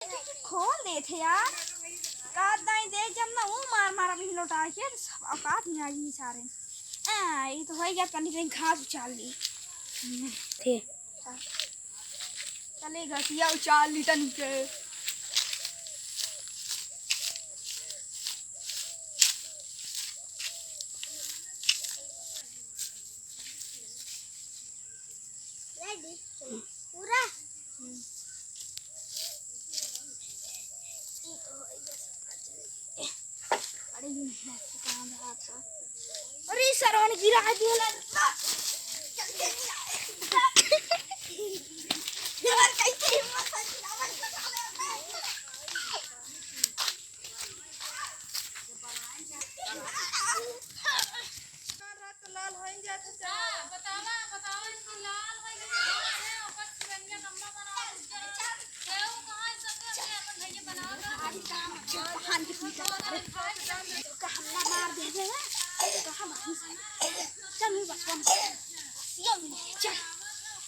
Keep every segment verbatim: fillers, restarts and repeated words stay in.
खोल देत है यार। का दाई देख, जब ना ऊ मार मार अभी लौटा के, सब औकात में आ गई सारे। आ, ये तो हो गया, तनी तनी घास उचाल ली। थे। चले घसिया उचाल ली तनी के। पूरा। अरे, ये मस्त काम रहा था। अरे, सरवन गिरा दिया।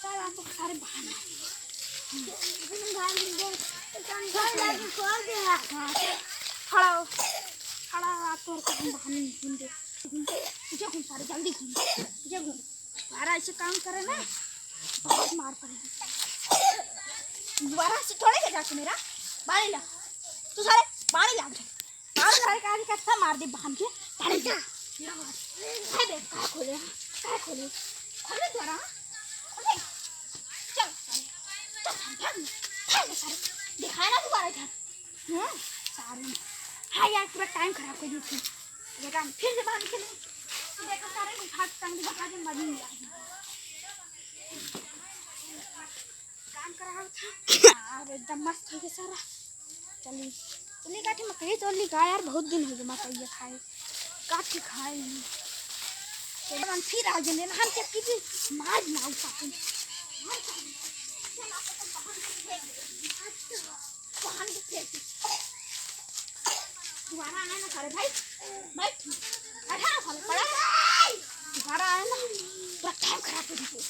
चल, आप सारे बाहर। खड़ा हो, खड़ा हो, आप तोर काम बहाने नहीं सुनते। पीछे घूम, सारे जल्दी घूम, पीछे घूम। दोबारा ऐसे काम करे ना, बहुत मार पड़ेगी। दोबारा ऐसे थोड़े के जाके मेरा बाड़ी ला, तू सारे बाड़ी ला। आज सारे का भी कत्था मार दे बहन के, पड़े जा। हाय बे, का खोले, का खोले, खोले द्वारा, खोले। चल, चल, चल, भाग, भाग सारे, दिखाए ना दोबारा इधर। हम्म, सारे। हाँ यार, पूरा टाइम खराब कर दी थी। ये काम फिर से बहन के लिए। देखो सारे, भाग, टांग दिखा दे, मजा नहीं आएगी। काम करावत है। अब एकदम मस्त हो गया सारा। चली, चली काटी मकई तोड़ ली का यार, बहुत दिन हो गया मकई खाए, काट के खाए नहीं। चलो हम फिर आ गए, हम चक्की भी मार ना उठा के। मार ना उठा के। चल, आप अपन बहन के फेंक दे। बहन के फेंक दे। दोबारा आए ना सारे भाई, बैठ। बैठा ना सारे, पड़ा। दोबारा आए ना, पूरा टाइम खराब कर दीजिए।